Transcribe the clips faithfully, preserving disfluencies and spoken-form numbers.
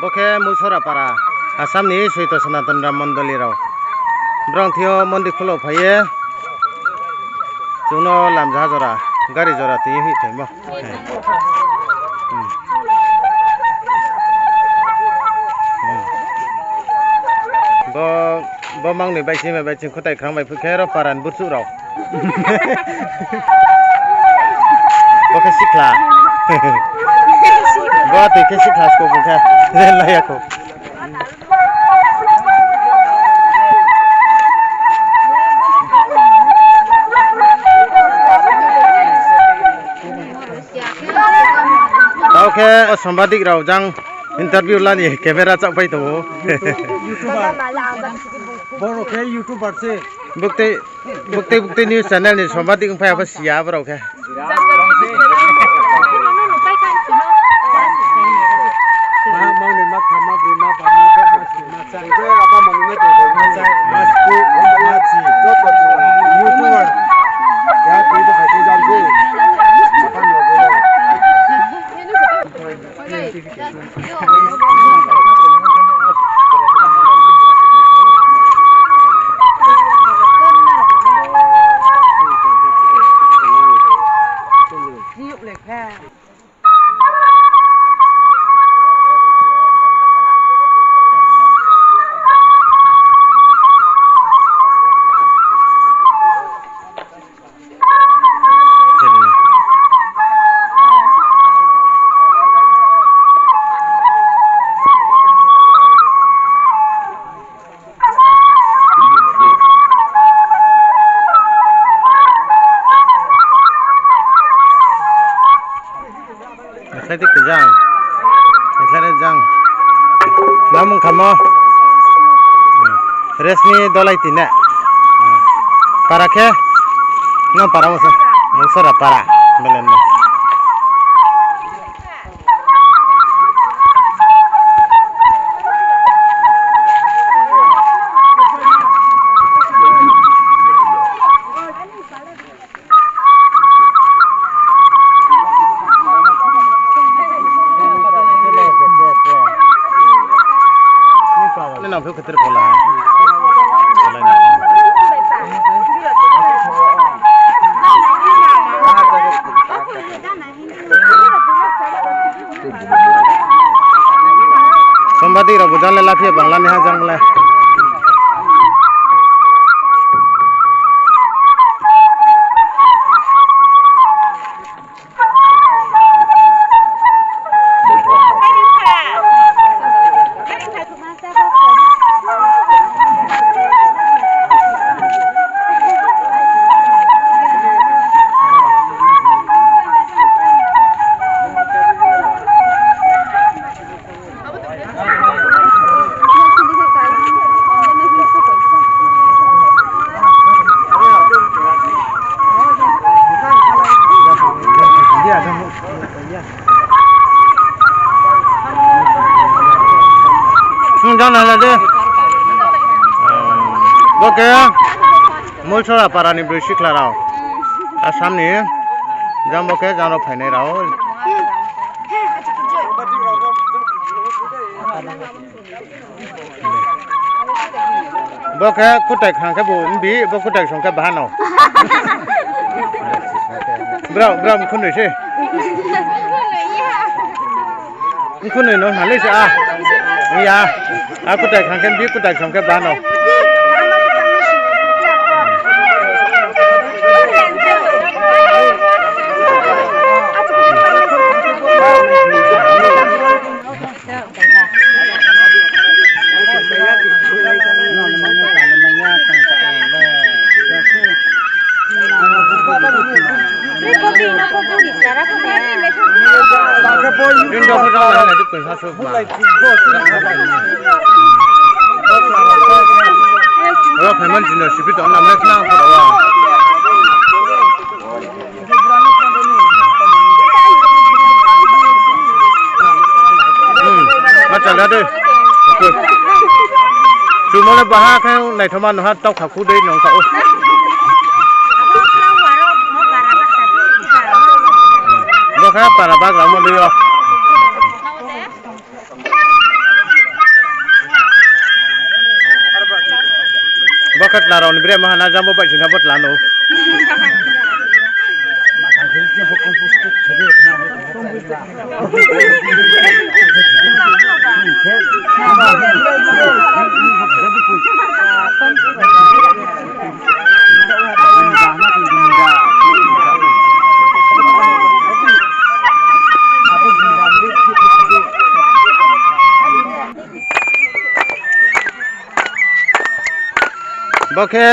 Bo khe Mulsora para, Assam ni Soito Sanatan Ram Mondoli rao. Brao thing yo mondi khulo phai ye, chung no lamjaha jora, gari jora tui ye hih phaimo. Bo, bo mang ni baising bai baising khutai khrang bai phuh khe ro para ni burchuh rao. Bo khe sikhla. Bo tui khe sikhla sko bung khe. Lai ya kho. Tao khe, o, sambadik rao jang interview la ni camera chaohpai tong ou. Boro khe YouTuber se. Buktei, buktei, buktei news channel ni sambadik ongphai ya pho si ya borao khe. Ekhlai di khe jang. Ekhlai di jang. Namung khamo. Resmi Dolai tine. Para khe. No para mo se. Mulsora para. Belen mo. Sambadi rao bo jang le laphi ya bangla ni ha jang le. Sung jang nai la de. Bo khe Mulsora para ni broi sikhla rao. Assam ni. Jang bo khe jang rao phainai rao. Bo khe kutai khang khe bo mbi, bo kutai song khe bahan no. Brao, brao mkhunoi se. Mkhunoi no nalai se a. Ya. A kutai khang khe mbi, kutai song khe bahan no. Oro phaimani chini sipi tong nam le khna ang pura wa. Hmm, ma chal da de. Chumo le baha khe naithoma no ha tau kha khu dei nong kha o. Bo khe para bagra mo dei o. Khe tla rao ni bre ma ha na jang bo bai sing tha bo tla no. Bo khe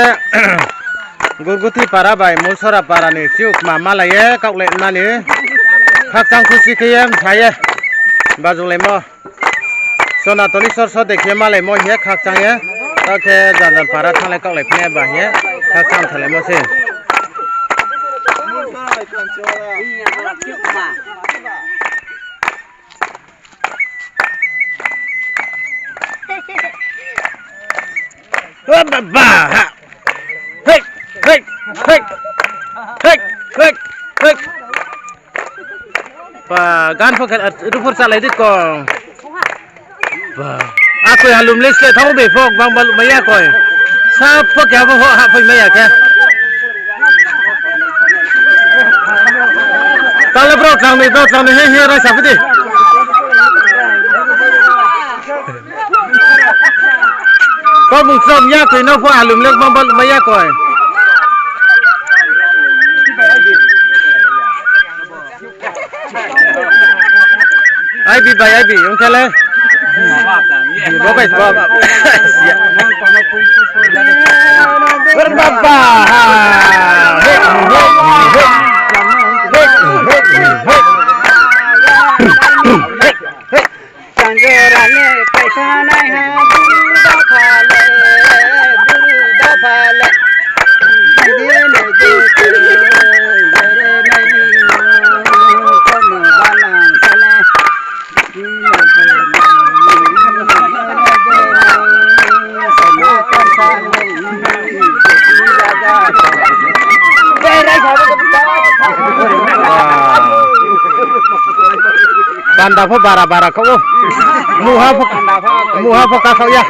Gurguthi para bai Mulsora para ni chiukma malai ye kaohlai mani khakchang khusi khe ye msa ye bajunglaimo. Sonatoni sor sor de khe malaimo hing ye khakchang ye. Tao khe janjan para thannglai kaohlai phi nai ba hing ye khakchang thalaimo se. Ba, ba, ha. Hei, hei, hei. Hei, hei, hei. Ba, gan pho khe, ruphur chalai di kong. Ba. Akoi halum le sleh thanng bei pho, bang baluh mai ya koi. Sa pho khe abo pho hahphai mai ya khe. Tale brao tlangnoi, brao tlangnoi, he, he, raisa phi di. Kau bung chrom ya koi no pho halum le bang baluh mai ya koi. Aibi bai aibi, ong khe le. Bo bai, bo, bo. Siya. Baba, ha. Hei, hei, hei. Hei, hei, hei. Hei, hei. Chanjora ne kaisa nai ha, buru da pha le, buru da pha le. Nai di, nai di, yere nai di, kono balang sala. Panda pho bara bara kha ou. Muha pho, muha pho kakhao ya.